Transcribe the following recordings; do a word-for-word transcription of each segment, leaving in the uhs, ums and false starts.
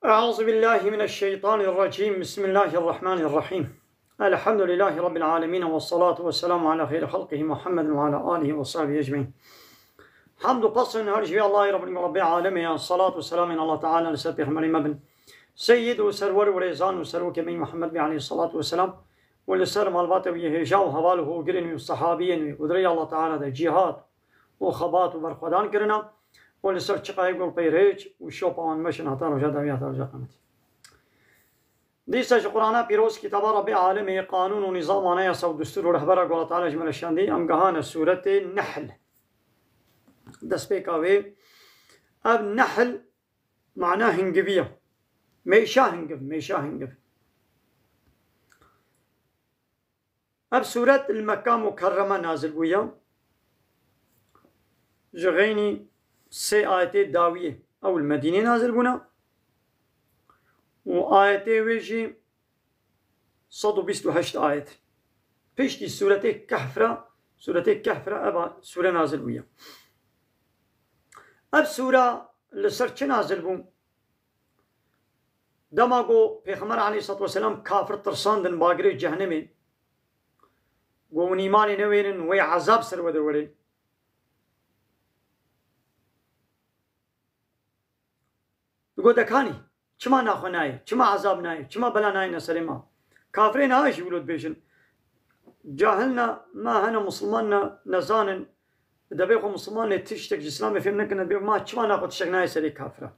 أعوذ بالله من الشيطان الرجيم. بسم الله الرحمن الرحيم. الحمد لله رب العالمين، والصلاة والسلام على خير خلقه محمد وعلى آله وصحبه أجمعين. Hamd û pesn her ji vê Allahê Rabbî, Rabbê alemê ya, salat û selamên Allah Teala li ser Pêxemberê me bin, Seyyid û Serwer û Rêzan û Serokê me Muhammed bê aleyhi salatu ve selam, û li ser malbatê wî hêja û heval û hogirên wî û sehabiyên wî û di rêya Allah Teala de cîhad û xebat û berxwedan kirina, û li ser çiqayê gul pey rêç û şopa wan meşin heta roja dawî, heta roja qiyametê. Dîsa ji Qur'ana pîroz, kitaba Rabbê alemê, qanûn û nîzam, anayasa û destûr û rehbera ku Allah Teala ji me re şandî, em gehane sûretê Nehl. Destpêka wê, ev Nehl mana hingivî ye. Mêşa hingiv, mêşa hingiv. Ev sûret li Mekka Mukerreme nazil bûye. Ji xeynî sê ayetê dawiyê ew li Medînê nazil bûne. Û ayetê wê jî sed û bîst û heşt ayet. Piştî sûretê Kehf re, sûretê Kehf re eva sûre nazil bûye. Ev sûre li ser çi nazil bû? Dema ku Pêxember aleyhissalatu vesselam kafir tirsandin bagirê cehennemê, ku hûn îmanê newênin, wê ezab ser we de were. Digot, dekanî, çima naxwe nayê, çima ezab nayê, çima bela nayêne serê me? Kafirên ha jî wilo dibêjin. Cahil ne, me hene, musulman ne, nezanin. Dibê xwe musulman, lê tiştek ji Îslamê fêm nekirine, dibê ma çima naxwe tiştek nayê serê kafira.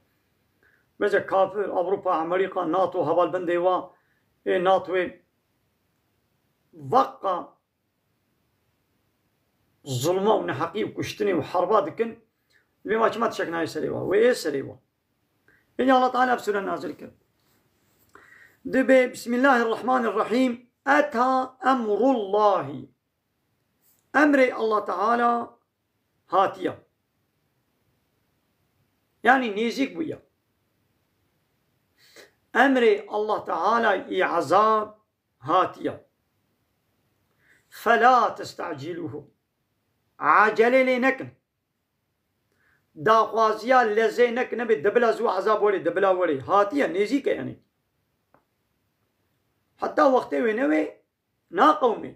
Bêje kafir, Ewropa, Amerîka, NATO, hevalbendê wa, ê NATOyê, veqa zulma û neheqî û kuştinê û herba dikin, dibê ma çima tiştek nayê serê wa, wê ê serê wa. Êdî Allah Teala ev sûre nazil kir. Dibê, Bismillahirrahmanirrahîm, Eta emrullahî. Emrê Allah Teala hatiye. Yanî nêzîk bûye. Emrê Allah Teala î ezab hatiye. Fela testecîlûhu. Ecelê lê nekin. Daxwaziya lezê nekin, nebê dibila zû ezab were, dibila were. Hatiye, nêzîk e yanî. Heta wextê wê newê, naqewmê.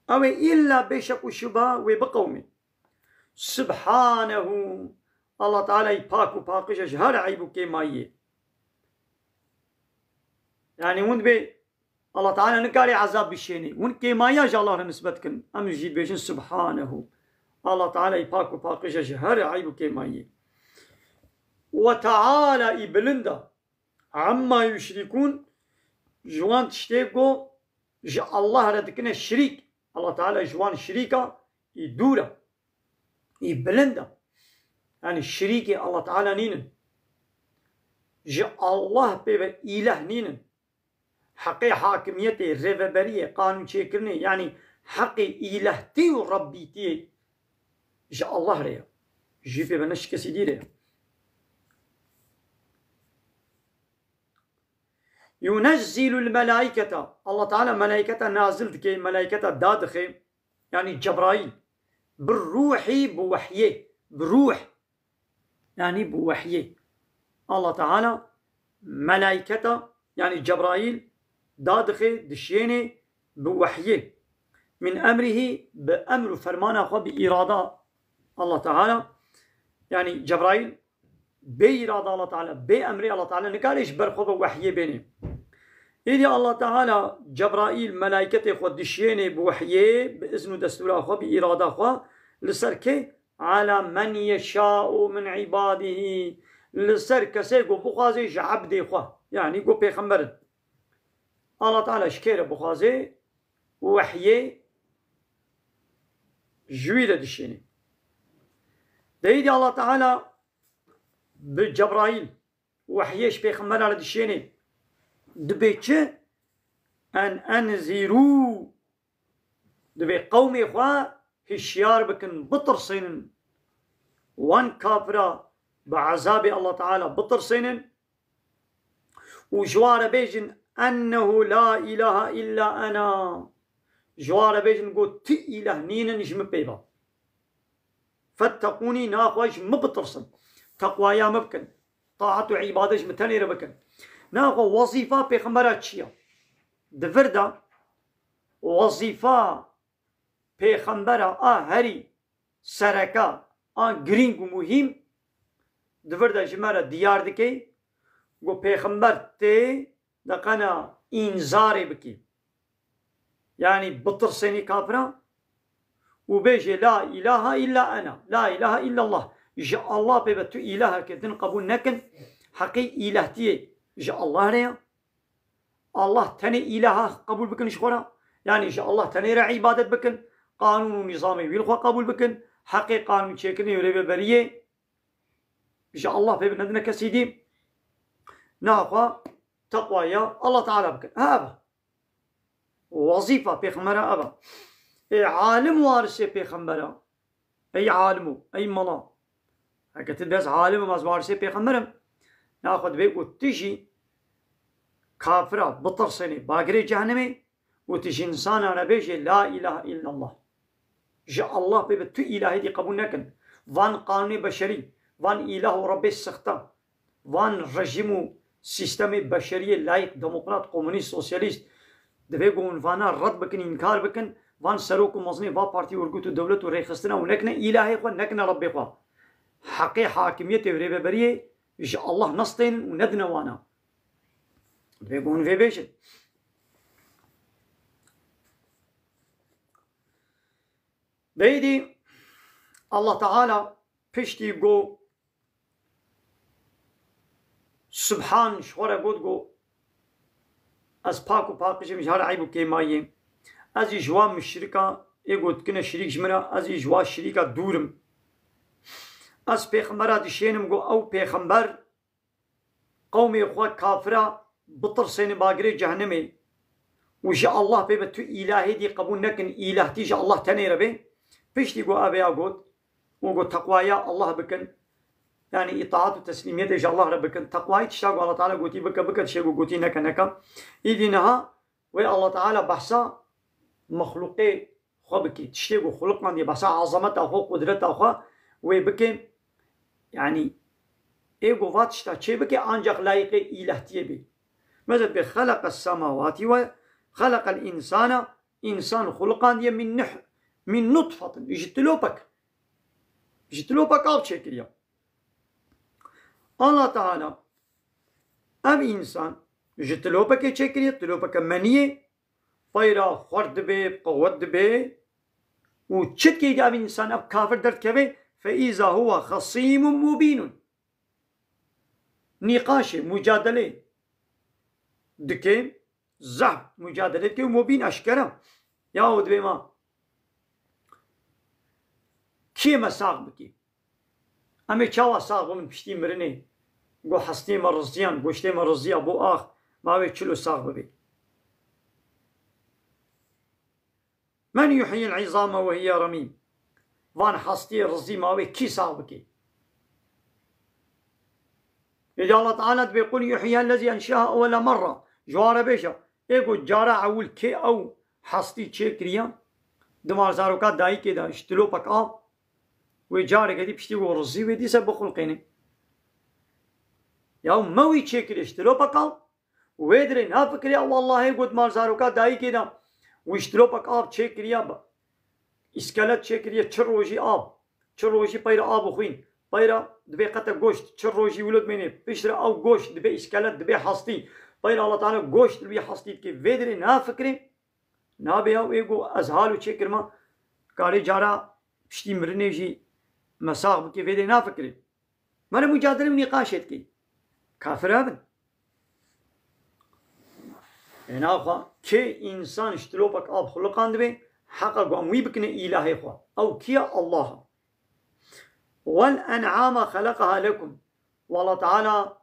Ew ê îlla bê şek û şuba wê biqewmê. Subhanehu. Allah Teala yî pak û paqij e ji her eyb û kêmayiyê. Yanî hûn dibê Allah Teala nikare ezab bişênê. Hûn kêmayiya ji Allah re nisbet kin. Em jî dibêjin Subhanehu. Allah Teala yî pak û paqij e ji her eyb û kêmayiyê. Ve Teala, î bilind e. Amma yuşrikûn, ji wan tiştê ku ji Allah re dikine şirîk. Allah Teala ji wan şirîka î dûr e, î bilind e. Yanî şirîkê Allah Teala nînin. Ji Allah pê ve îleh nînin. Heqê hakimiyetê, rêveberiyê, qanûnçêkirinê, yanî heqê îlehtî û rebbîtiyê ji Allah re ye. Ji pê ve ne ji kesî dî re ye. Yunezzilul melaiketa. Allah Teala melaiketa nazil dike, melaiketa dadixe. Yanî Cebraîl. Bir ruhî, bi wehyê. Bi ruh. Yanî bi wehyê. Allah Teala melaiketa, yanî Cebraîl dadixe, dişêne bi wehyê. Min emrihî, bi emr û fermana xwe, bi îrada Allah Teala. Yanî Cebraîl bê îrada Allah Teala, bê emrê Allah Teala nikare ji ber xwe ve wehyê bênê. Êdî Allah Teala Cebraîl, melaîketê xwe dişiyênê bi wehyê, bi izn û destûra xwe, bi îrada xwe, li ser kê? Ala men yeşâ'u min îbadihî, li ser kesê ku bixwazê ji ebdê xwe, yanî ku pêxember in. Allah Teala ji kê re bixwazê wehyê ji wî re dişênê. De êdî Allah Teala bi Cebraîl wehyê ji pêxembera re dişênê. Dibê çi? En enzîrû. Dibê qewmê xwe hişyar bikin, bitirsênin. Wan kafira bi ezabê Allah Teala bitirsênin. Û ji wan re bêjin, ennehu la ilahe illa ena. Ji wan re bêjin, got, ti îlah nînin ji min pê ve. Fetteqûnî, naxwe ji min bitirsin. Teqwaya min bikin. taat û îbadet ji min tenê re bikin. Naxwe wezîfa pêxembera çi ye? Di vir de wezîfa pêxembera a herî sereke, a girîng û muhîm di vir de ji me re diyar dike ku pêxember tê deqena înzarê bikî. Yanî bitirsênî kafira û bêjê, "La ilahe illa ena, la ilahe illallah." Ji Allah pê ve tu îlaheke din qebûl nekin. Heqê îlehtiyê ji Allah re ye. Allah tenê îlaha qebûl bikin ji xwe re. Yanî ji Allah tenê re îbadet bikin. Qanûn û nîzamê wî li xwe qebûl bikin. Heqê qanûn çêkirinê û rêveberiyê ji Allah pê ve nedine kesî dî. Naxwe teqwaya Allah Teala bikin. Ha, ev e. Wezîfa pêxembera ev e. Ê alim warisê pêxembera. Ey alim û ey mala. Heke tu dibê ez alim im, ez warisê pêxember im. Naxwe dibê ku tu jî kafira bitirsênê bagirê cehennemê û tu ji însanan re bêjê, "La ilahe illallah." Ji Allah pê ve tu îlahê dî qebûl nekin. Van qanûnê beşerî, van îlah û Rebbê sixte, van rejîm û sîstemê beşeriyê layîk, demokrat, komunîst, sosyalîst, divê ku hûn vana red bikin, înkar bikin, van serok û mezinê va partî, urgut û dewlet û rêxistina û nekine îlahê xwe, nekine Rebbê xwe. Heqê hakimiyetê û rêveberiyê ji Allah nestênin û nedine wana. Divê ku hûn vê bêjin. Deyîdî Allah Teala piştî ku Subhan ji xwe re got, got, "Ez pak û paqij im ji her eyb û kêmayiyê. Ez jî ji wan muşrika ê ku dikine şirîk ji min re, ez jî ji wan şirîka dûr im. Ez pêxembera dişênim, got, ew pêxember qewmê xwe kafira bitirsêne bagirê cehennemê û ji Allah pê ve tu îlahê dî qebûl nekin, îlahtî ji Allah tenê re bê." Piştî ku ev ya got û got, "Teqwaya Allah bikin." Yanî îtaat û teslîmiyetê ji Allah re bikin. Teqwayî tişta ku Allah Teala gotî bike, bike, tiştê ku gotî neke, neke. Îdî niha wê Allah Teala behsa mexlûqê xwe bike. Tiştê ku xuliqandiye, behsa azameta xwe, qudreta xwe wê bike. Yanî ê ku va tişta çê bike, ancak layîqê îlehtiyê bê. Mesela bê xeleqes semawatî ve xeleqel însana, însan xuliqandiye min nuh, min nutfetin, ji tilopek. Ji tilopek av çêkiriye. Allah Teala ev însan ji tilopekê çêkiriye, tilopeke meniyê, peyra xwert dibe, qewet dibe û çi dikê ev însan, ev kafir derdikeve, fe îza huwa xesîmun mubînun. Nîqaşê, mucadelê dike, zehf mucadele dike û mubîn, eşkere. Yahu dibê ma kê me sax bikî? Em ê çawa sax bibin piştî mirinê? Go hestê me riziyan, goştê me riziya, bo ax, ma wê çilo sax bibê. Men yuhyil izame ve hiye remîm. Van hestê rizî ma wê kî sax bikê? Êdî Allah Teala dibê, "Qul yuhyiha ellezî enşeha ewwele merra." Ji wan re bêje, ê ku cara ewil kê ew hestî çêkiriye? Di mal zaroka dayikê de ji tilopek av, wê careke dî piştî ku rizî wê dîse bixulqêne. Ya me wî çêkiriye ji tilopek av? Wê dirê nafikirê, ew Allahê got mal zaroka dayikê de wî ji tilopek av çêkiriye be. Îskelet çêkiriye, çi rojî av, çi rojî peyra av û xwîn, peyra dibê qete goşt, çi rojî wilo dimêne, piştre ew goşt dibê îskelet, dibê hestî, peyra Allah Teala goşt li wî hestî dike. Vê dirê nafikirê, nabê ya wê got ez halo çêkirime, karê cara piştî mirinê jî me sax bike, vê dirê nafikirê. Mane mucadele û nîqaşê dikî. Kafir hebin. Ê naxwe kê însan ji tilopek av xuliqandibe, heqa ku em wî bikine îlahê xwe. Ew kî ye? Allah e. Wel en'ama xeleqaha lekum. Û Allah Teala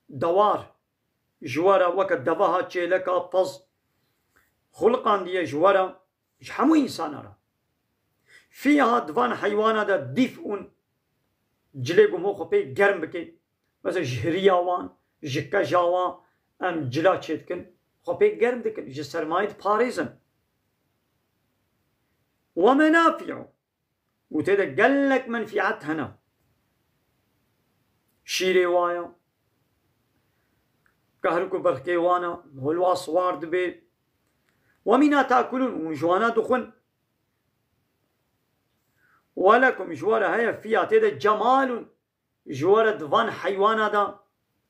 dewar ji we re weke deveha çêleka pez xuliqandiye ji we re, ji hemû însana re. Fîha, di van heywana de, dîf'un, cilê ku hûn xwe pê germ bike. Mesela ji hiriya wan, ji qeja wan em cila çêdikin, xwe pê germ dikin, ji sermayê diparêzin. Ve menafi'u, û tê de gelek menfîet hene. Şîrê wa ye, Her ku berxkê wan e, hol wa siwar dibe. Ve mîna takulûn, û ji wana dixwin. Ve lekum, ji we re heye, fîya tê de cemalûn, ji we re di van heywana de,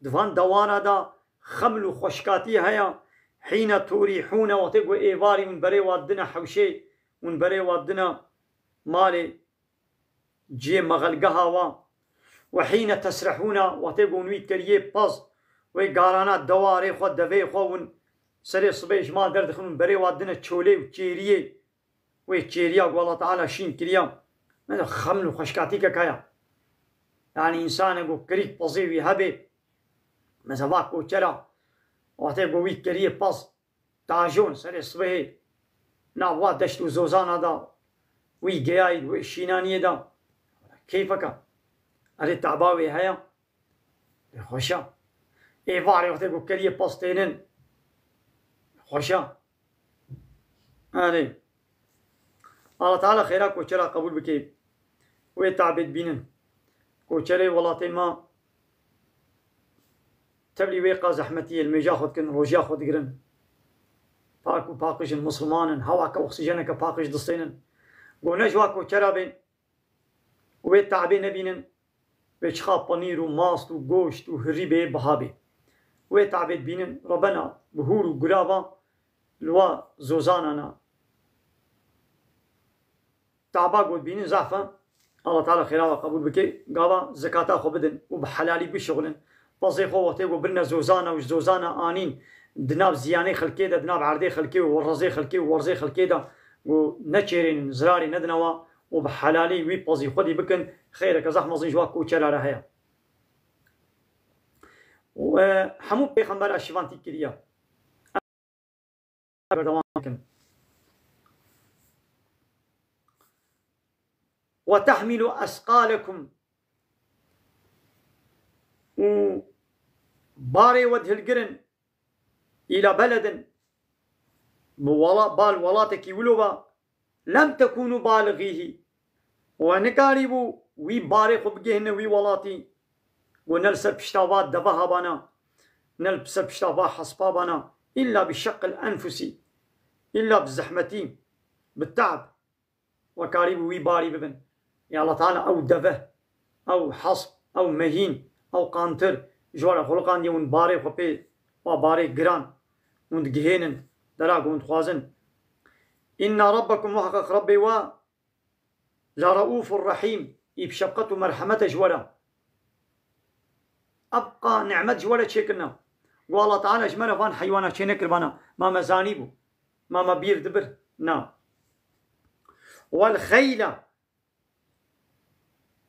di van dewara de xeml û xweşkatî heye. Hîne turîhûne, wextê ku êvarî hûn berê wa dine hewşê, hûn berê wa dine malê cihê mexelgeha wa. Ve hîne tesrihûne, wextê ku hûn wî keriyê pez, wê garana dewarê xwe, devê xwe, hûn serê sibê ji mal derdixin, hûn berê wa dine çolê û çêriyê. Wê çêriya ku Allah Teala şîn kiriya, mesela xeml û xweşkatîkek heye. Yanî însanê ku kirîk pezê wî hebe, mesela va koçera, wextê ku wî keriyê pez, tajon serê sibehê, nav va deşt û zozana da, wî geyayî, wê şînaniyê da, keyfeke. Erê taba wê heye. Pê xweş e. Êvarê wextê ku keriyê pez tênin. Xweş e. Erê. Allah Teala xêra koçera qebûl bike. Wê tabê dibînin. Koçerê welatê me tevlî wê qa zehmetî ye, li mêja xwe dikin, rojiya xwe digirin. Pak û paqij in, misilman in, hewake oksîjeneke paqij distênin. Go ne ji wa koçera bên. Wê tabê nebînin, wê çiqa penîr û mast û goşt û hirî bê biha bê. Wê tabê dibînin, rebena bi hûr û gurava li wa zozanana. Taba ku dibînin zaf e, Allah Teala xêra we qebûl bike, gava zekata xwe bidin û bi helalî bişixulin. Pezê xwe wextê ku birine zozana û ji zozana anîn di nav ziyanê xelkê de, di nav erdê xelkê û rezê xelkê û werzê xelkê de ku neçêrênin, zirarê nedine wa û bi helalî wî pezî xwedî bikin, xeyreke zehf mezin ji wa koçera re heye. Û, e, hemû pêxembera şivantî kiriye. Berdewam bikin. Ve tehmilu esqalekum. Û barê we dihilgirin îla beledin, bi wela-, bal welatekî wilo ba, lem tekûnû balighîhî. We nikarîbû wî barê xwe bigihîne wî welatî. Û ne li ser pişta va deve habana, ne li ser pişta va hespa bana, îlla bi şeqqil enfusî, îlla bi zehmetî, bi te'b. We karîbû wî barî bibin. Ya Allah Teala ew deve, ew hesp, ew mehîn, ew qantir, ji we re xuliqandiye hûn barê xwe pê, wa barê giran, hûn digihênin, dera ku hûn dixwazin. Înna Rabbekum, muheqeq Rebbê we, la reûfur rehîm, î bi şefqet û merhemet e ji we re. Ev qa nîmet ji we re çêkirine. Ku Allah Teala ji me re van heywana çênekiribana, ma me zanîbû, ma me bîr dibir. Na. Wel xeyle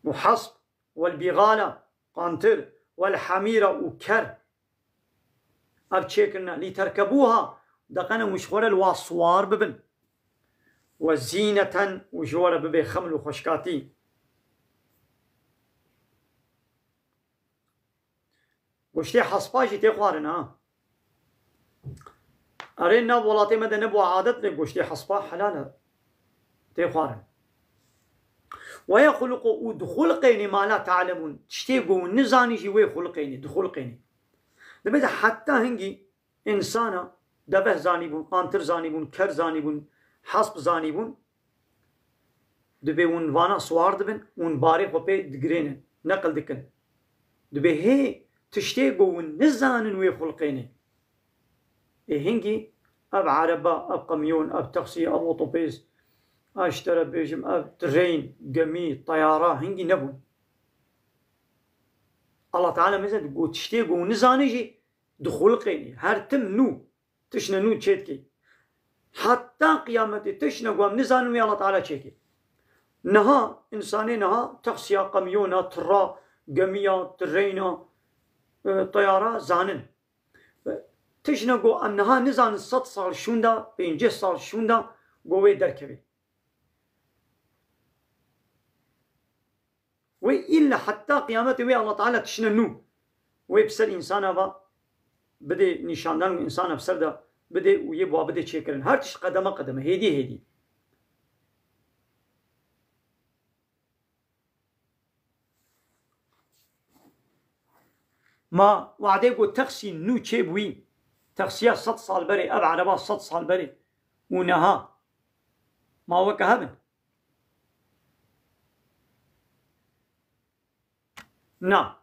û hesp, wel bîxala, qantir, wel hemîra û ker. Ev çêkirine, lî terkebûha, deqene hûn ji xwe re li wa siwar bibin. We zîneten û ji we re bibe xeml û xweşkatî. Goştê hespa jî tê xwarin ha. Erê nav welatê me de nebû adet lê goştê hespa helal e. Tê xwarin. Ve yexluqu û dixulqênê ma la ta'lemûn. Tiştê ku hûn nizanî jî wê xulqênê, dixulqênê. Dibê de heta hingî însana deveh zanîbûn, qantir zanîbûn, ker zanîbûn, hesp zanîbûn. Dibê hûn vana siwar dibin, hûn barê xwe pê digirênin, neqil dikin. Dibê hê tiştê ku hûn nizanin wê xulqênê. Ê hingî ev ereba, ev qemyon, ev taksî, ev otopês, ez ji te re bêjim, ev treyn, gemî, teyara hingî nebûn. Allah Teala mesela got tiştê ku hûn nizanî jî dixulqênî. Her tim nû, tiştine nû çêdikî. Heta qiyametê tiştine ku em nizanin wê Allah Teala çêkê. Niha, însanê niha taksiya, qemyona, tira, gemiya, treyna, e, teyara zanin. Tiştine ku em niha nizanin sed sal şûnda, pêncî sal şûnda ku wê derkevê. Wê îlle heta qiyametê wê Allah Teala tiştine nû. Wê bi ser însana va bidê nîşandan û însana bi ser de bidê û yê bi wa bidê çêkirin. Her tişt qedeme qedeme, hêdî hêdî. Ma wadê ku texsî nû çêbûyî, texsiya sed sal berê, ev ereba sed sal berê û niha ma weke hev in? Na.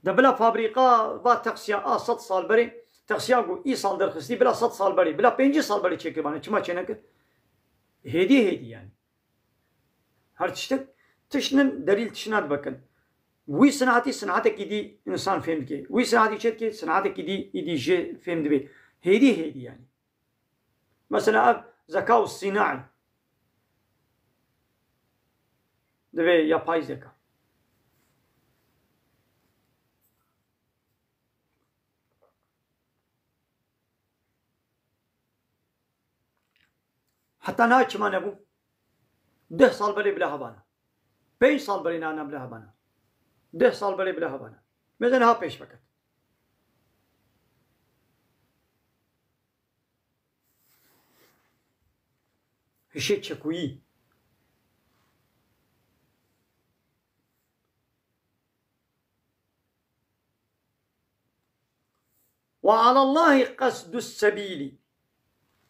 De bila fabrîka va texsiya a sed sal berê, texsiya ku îsal derxistî bila sed sal berê, bila pêncî sal berê çêkiribane, çima çênekir? Hêdî hêdî yani. Her tiştek, tişt nin delîl tişt nadibekin. Wî sinatî sinatekî dî însan fêm dike. Wî sinatî çê dike, sinatekî dî îdî jê fêm dibe. Hêdî hêdî yani. Mesela ev zeka û sînaî divê yapay zeka. Heta niha çima nebû? Deh sal berê bila hebana. Pênc sal berê nana bila hebana. Deh sal berê bila hebana. Meze niha pêş veket. Hişê çekuyî. Ve alallahî qesdus sebîlî.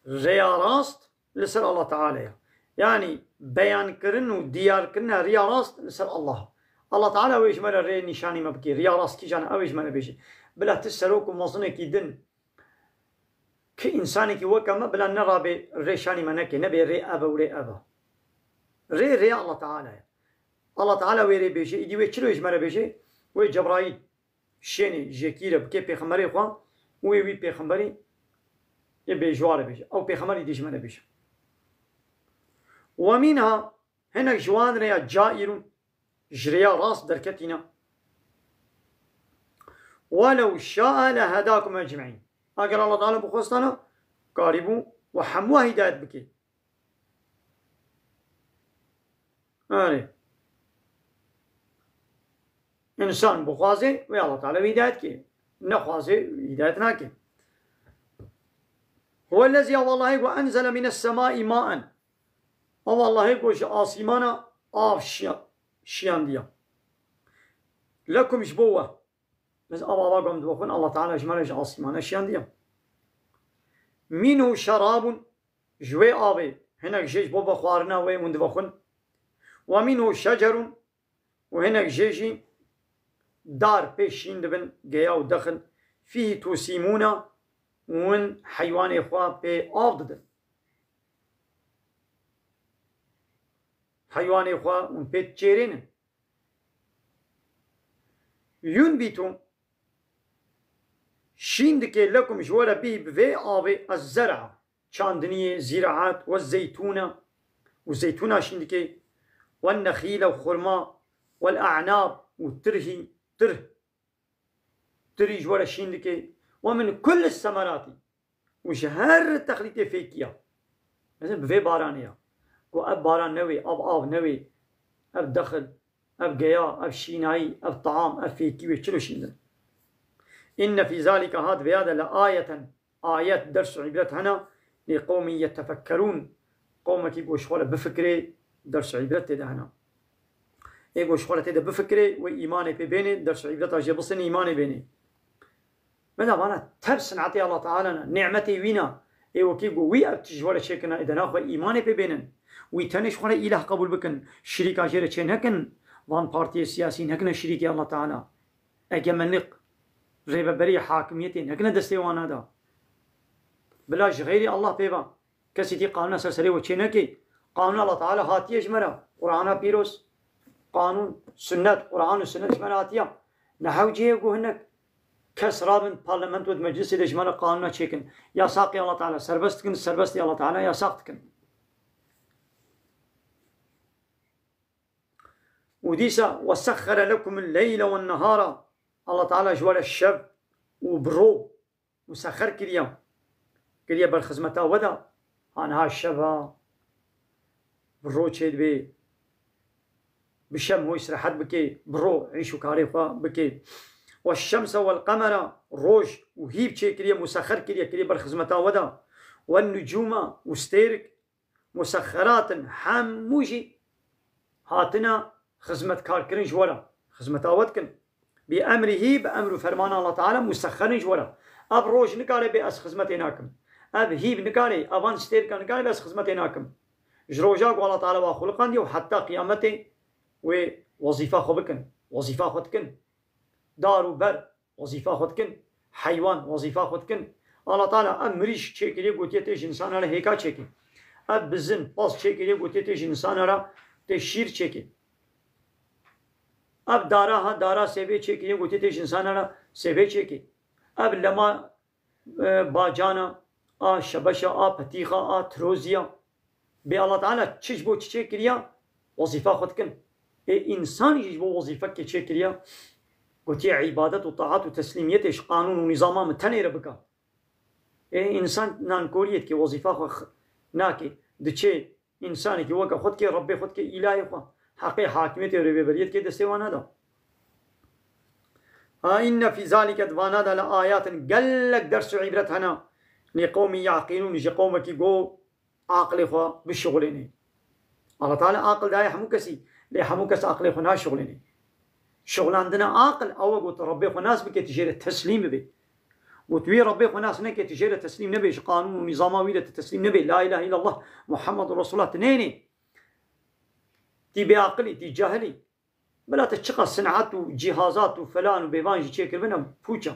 Rêya rast li ser Allah Teala ye. Yani beyankirin û diyarkirina riya rast li ser Allah. Allah Teala wê ji me re rê nîşanî me bike. Riya rast kîjan e, ew ê ji me re bêje. Bila tu serok û mezinekî din ki însanekî weke me bila nerabe rê şanî me neke, nebe rê ev e û rê ev e. Rê, rê Allah Teala ye. Allah Teala wê rê bêje, îdî wê çilo ji me re bêje? Wê Cebraîl şênê jêkî re bike pêxemberê xwe û wê wî pêxemberî yê bêjware bêje. Ew pêxemberî dî ji me re bêje. Ve mînha, hinek ji wan re ya caîrûn, ji rêya rast derketîne. Welew şa'a lehedâkum ecmeîn. Eger Allah Teala bixwestana, karîbû we hemû hidayet bike. Erê. Însan bixwaze wê Allah Teala wî hidayet ke. Nexwaze hidayet nake. Huwellezî, ew Allahê ku enzele mines semâi maen. Ew Allahê ku ji asîmana av şiya-, şiyandiya. Lekum, ji bo we. Biz av ava gom dibixwin, Allah Teala ji me re ji asîmana şiyandiya. Minhu şerabun, ji wê avê hinek jê ji bo vexwarina wê hûn dibixwin. Ve minhu şecerun, û hinek jê jî dar pê şîn dibin, geya û dexil. Fîhî tusîmûna, hûn heywanê xwe pê av didin. Heywanê xwe hûn pê diçêrênin. Yunbîtu, şîn dike, lekum, ji we re, bî, bi vê avê, ez-zer'a, çandiniyê, zîraet, we zeytûne, û zeytûna şîn dike, we nexîle û xurma, we e'nab û tirhî, tirh, tirî ji we re şîn dike, we min kulli semeratî, û ji her texlîtê fêkiya. Mesela bi vê baranê ya. Ku ev baran newê, ev av newê, ev dexil, ev geya, ev şînayî, ev taam, ev fêkî wê çilo şîndin. Inne fî zalîke, hat vêya de, le ayeten, ayet, ders û îbret hene, lê qewmî yetefekkerûn, qewmekî ku ji xwe re bifikirê, ders û îbret tê de hene. Ê ku ji xwe re tê de bifikirê, wê îmanê pê bênê, ders û îbreta jê bisin, îmanê bênê. Meda vana tev sinetê Allah Teala ne, nîmetê wî ne. Ê wekî ku wî ev tişt ji we re çêkirine, ê de naxwe îmanê pê bênin. Wî tenê ji xwe re îlah qebûl bikin, şirîka jê re çê nekin. Van partiyê siyasî nekine şirîkê Allah Teala. Egemenlik, rêveberî, hakimiyetê nekine destê wana de. Bila ji xeyrî Allah pê ve. Kesî tî qanûna ser serê we çê neke. Qanûna Allah Teala hatiye ji me re. Qur'ana pîroz, qanûn, sunnet, Qur'an û sunnet ji me re hatiye. Ne hewcê ye ku hinek kes rabin parlamento di meclisê de ji me re qanûna çêkin. Yasaqê Allah Teala serbest dikin, serbestê Allah Teala yasaq dikin. Û dîsa, "Ve sehhere lekumul leyle wen nehara." Allah Teala ji we re şev û bi ro musexer kiriye. Kiriye ber xizmeta we de. Ha niha şeva bi ro çêdibê. Bi şem hû îstirahet bike, bi ro îş û karê xwe bike. "Ve şemse vel qemera", roj û hîv çêkiriye, musexer kiriye, kiriye ber xizmeta we de. "Wen nucûma", û stêrik, "musexxeratin", hemû jî hatina xizmetkarkirin ji we re, xizmeta we dikin. Bi emrihî, bi emr û fermana Allah Teala, musexxerin ji we re. Ev roj nikare bê ez xizmetê nakim. Ev hîv nikare, evan stêrka nikare bê ez xizmetê nakim. Ji roja ku Allah Teala wa xuliqandiye û heta qiyametê wê wezîfa xwe bikin. Wezîfa xwe dikin. Dar û ber, wezîfa xwe dikin. Heywan, wezîfa xwe dikin. Allah Teala ev mirîş çêkiriye, gotiye tê ji insana re hêka çêkê. Ev bizin, pas çêkiriye, gotiye tê ji insana re tê şîr çêkê. Ev dara ha, dara sêvê çêkiriye, gotiye tê ji insana re sêvê çêkê. Ev lema, e, bacana, a şebeşa, a petîxa, a tiroziya. Bê Allah Teala çi ji bo çi çêkiriya, wezîfa xwe dikin. Ê însan jî ji bo wezîfekê çêkiriya, gotiye îbadet û taat û teslîmiyetê ji qanûn û nîzama min tenê re bika. Ê însan nankoriyê dike, wezîfa xwe x-, nake, diçe însanekî weke xwe dike, Rebbê xwe dike, îlahê xwe. Heqê hakimiyetê û rêveberiyê dike destê wan neda. Ha inne fî zalike, di vana de li ayatin gelek ders û îbret hene. Lê qewmî yaqîlûn, ji qewmekî go aqilê xwe bişixulênê. Allah Teala aqil daye hemû kesî, lê hemû kes aqilê xwe naşixulênê. Şixulandina aqil ew e, got Rebbê xwe nas bike, tu jê re teslîm bibe. Got wî Rebbê xwe nas neke, tu jê re teslîm nebe, ji qanûn û nîzama wî re tu teslîm nebe, la ilahe illallah Muhammedur Resulullah tu nênê. Tî bê aqilî, tî cahilî. Bila te çiqa sin'at û cîhazat û felan û bêvan jî çêkiribin, em pûça.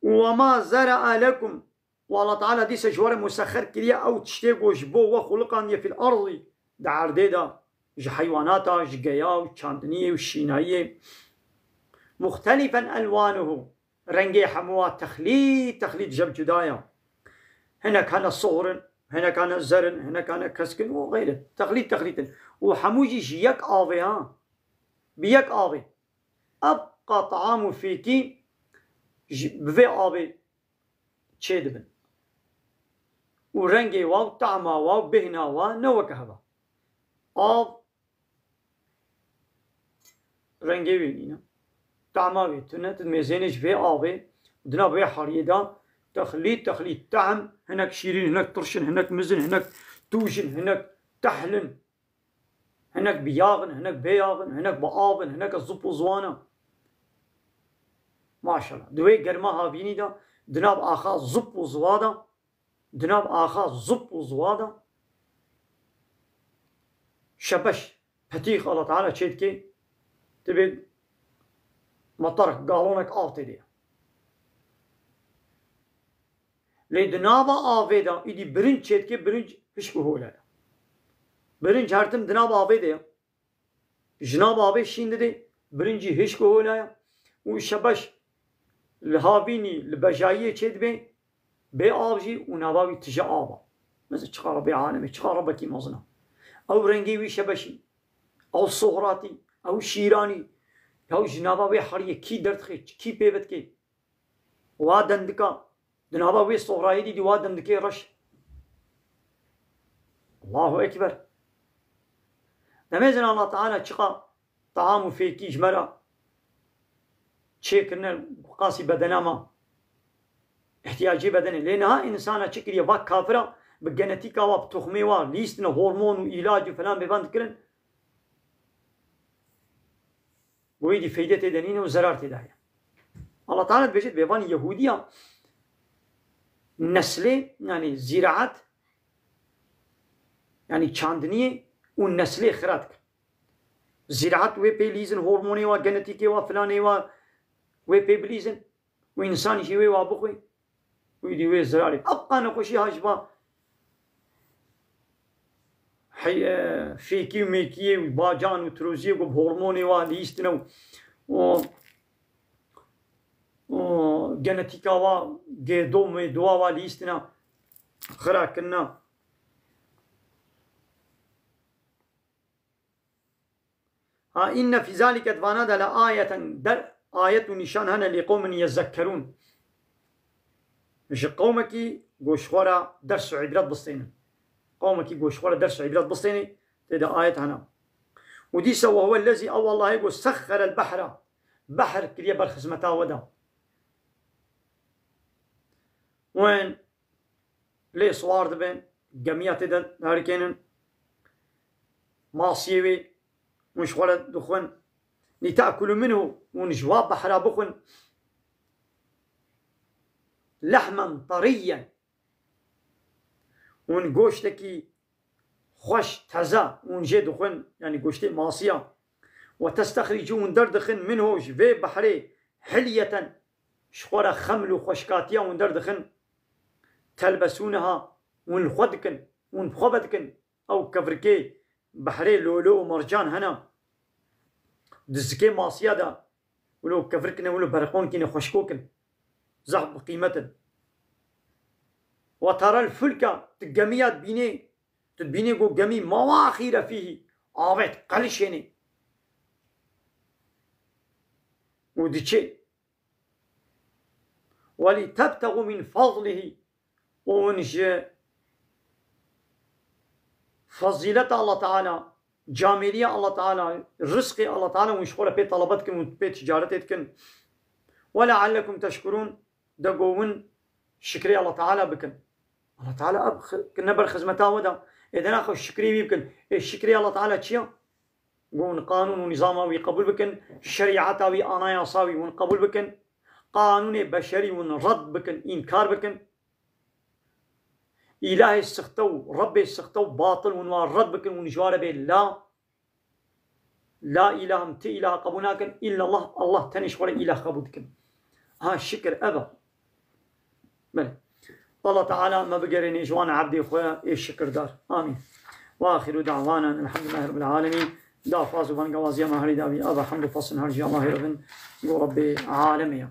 Û wema zera'a lekum, û Allah Teala dîsa ji we re musexxer kiriye ew tiştê ku ji bo we xuliqandiye fil ardî, di erdê de, ji heywanata, ji geya û çandiniyê û şînayiyê. Muxtelifen elwanuhu, rengê hemû wa texlît, texlît, jev cuda ya. Hinek hene soxr in, hinek hene zer in, hinek hene kesk in û xeyre. Texlît, texlît in. Û hemû jî ji yek avê ha. Bi yek avê. Ebqa taam û fêkî ji, bi vê avê çêdibin. Û rengê wa û tahma wa û bêhna wa ne weke heva. Av rengê wê nîne. Tahma wê tune, tu mêzênê ji vê avê, di nav vê heriyê de, texlît, texlît, tahm, hinek şîrîn, hinek tirş in, hinek miz in, hinek tûj in, hinek tehl in. Hinek bi yax in, hinek bê yax in, hinek bi av in, hinek zip û ziwan e. Maşallah. Di wê germa havînî de, di nav axa zip û ziwa de, di nav axa zip û ziwa de, şebeş, petîx Allah Teala çê dike, dibê metar, galonek av tê de ye. Lê di nava avê de îdî birinc çêdike, birinc hişk û hole ye. Birinc her tim di nava avê de ye. Ji nav avê şîn didê, birincî hişk û hole ye. Û şebeş li havînî, li bejayiyê çêdibe, bê av jî û nava wî tije av e. Mesela çiqa Rebbê alemê, çiqa Rebbekî mezin e. Ew rengê wî şebeşî, ew sohratî, ew şîranî, ya ji nava wê heriyê kî derdixe, kî pê vedike. Wa dendika, di nava wê sohrayê dî, dî wa dendikê reş. Allahu Ekber. Demêzin Allah Teala çiqa taam û fêkî ji me re çêkirine, qasî bedena me, ihtiyacê bedenê. Lê niha însana çi kiriye, va kafira bi genetîka wa, bi toxmê wa, lîstine hormon û îlac û falan bêvan dikirin. Wê dî feyde tê de nîne û zerar tê de heye. Allah Teala dibêje, dibê van Yehûdiya neslê, yani ziraat, yani çandiniyê û neslê xira dike. Ziraat wê pê lîzin, hormonê wa, genetîkê wa, filanê wa wê pê bilîzin. Û însanî jî wê wa bixwî, wî dî wê zirarê. Ebqa nexweşî ha ji ba hey-, e, fêkî û mêkiyê û bacan û tiroziyê ku bi hormonê wa lîstine û, û, û genetîka wa gêdo mêdowa wa lîstine xira kirine. Ha inne fî zalike, di vana de, le ayeten, der, ayet û nîşan hene, lê qewmin yezekkerûn. Ji qewmekî ku ji xwe re ders û îbret bistênin. Qewmekî ku ji xwe re ders û îbret bistênê, tê de ayet hene. Û dîsa we huwe lezî, ew Allahê ku sexxerel behra, behr kiriye ber xizmeta we de. Wen lê siwar dibin, gemiya tê de herikênin, masiyê wê Hûn ji xwe re dixwin. Li te'kulu minhu, hûn ji wa behra bixwin. Lehmen tariyen. Hûn goştekî xweş, teze, hûn jê dixwin, yanî goştê masiya. Ve testexricû, hûn derdixin, minhu, ji vê behrê, hilyeten, ji xwe re xeml û xweşkatiya hûn derdixin. Telbesûneha, hûn li xwe dikin, hûn bi xwe ve dikin. Ew kevirkê behrê lolo û mercan hene. Di zikê masiya de, wilo kevirkine, wilo berqonkine xweşkokin. Zehf bi qîmet in. Ve terel fulke, tu gemiya dibînê, tu dibînê ku gemî mewaxîre fîhî, avêt qelişênê. Û diçê. Welî tebtexû min fazlihî, û hûn ji fezîleta Allah Teala, camêriya Allah Teala, rizqê Allah Teala, hûn ji xwe re pê talebe dikin, hûn pê ticaretê dikin. Ve leallekum teşkurûn, de go hûn şikrê Allah Teala bikin. Allah Teala ev xi-, ne ber xizmeta we de. Ê de naxwe şikrê wî bikin. Ê şikrê Allah Teala çi ye? Go hûn qanûn û nîzama wî qebûl bikin, şerîeta wî, anayasa wî hûn qebûl bikin, qanûnê beşerî hûn red bikin, înkar bikin. Îlahê sixte û Rebbê sixte û batil hûn wan red bikin, hûn ji wa re bê la, la îlah, em ti îlah qebûl nakin, îllallah, Allah tenê ji xwe re îlah qebûl dikin. Ha, şikir ev e. Belê. Allah Teala me bigerêne ji wan ebdê xwe ê şikirdar. Amîn. Ve axiru da'wana elhamdülillahi rabbil alemin. Dafaz û bangawaziya me herî dawî. Ava hamd û pasin her jî Allahê re bin. Go Rebbê alemê ya.